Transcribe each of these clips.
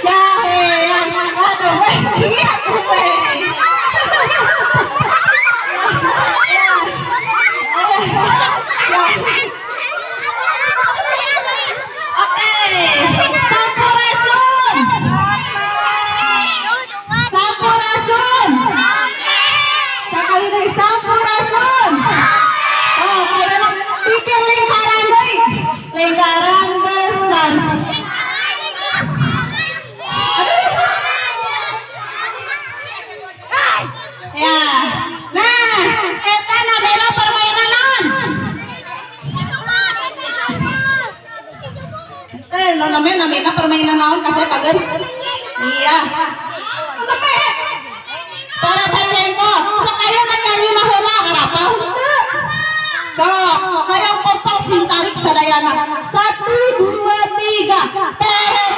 Jahean, aduh, iya teh. Ya. Ya. Oke, sampurasun. Sampurasun. Sakali deui, sampurasun. Oh, ayeuna bikin lingkaran deui. Lingkaran besar. Aduh. Ya. Nah, eta namina permainan naon? Eh, no, namanya namina permainan naon, kasih pagen? Iya. Namanya Perepet Jengkol. Sok, ayeuna nyanyi heula, ngarapal henteu? Sok, hayang kompak, sing tarik sadayana. Satu, dua, tiga. Perepet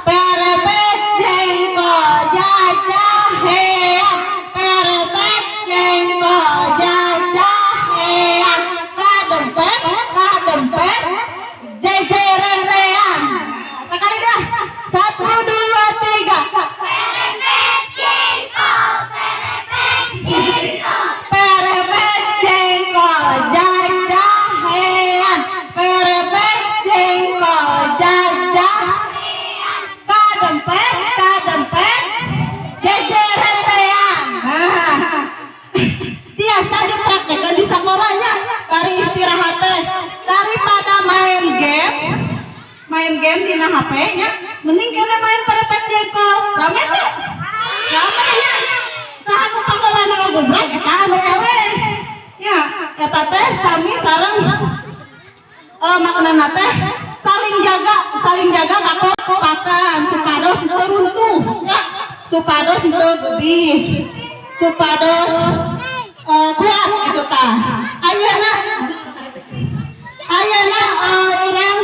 Perepet jengkol jajahean. Perepet jengkol jajahean. Kadempet, kadempet, jejerentean. Sekali dah. Satu, dua, tiga. Perepet jengkol, perepet jengkol. Perepet jengkol jajahean. Perepet jengkol jajah. Kadempet, kadempet, jejerentean. Nah, biasa dipraktekkan di sekolahnya dari istirahat teh, daripada main game, main game di HP nya, mending kena main perepet jengkol. Rame teh? Rame ya. Saha nu pangheulana ngagobrak, eta anu eleh ya. Eta teh sami sareng maknana teh saling jaga, saling jaga kakompakan supados teu runtuh ya, supados teu gebis, supados kuat gitu tah. Ayeuna, ayeuna urang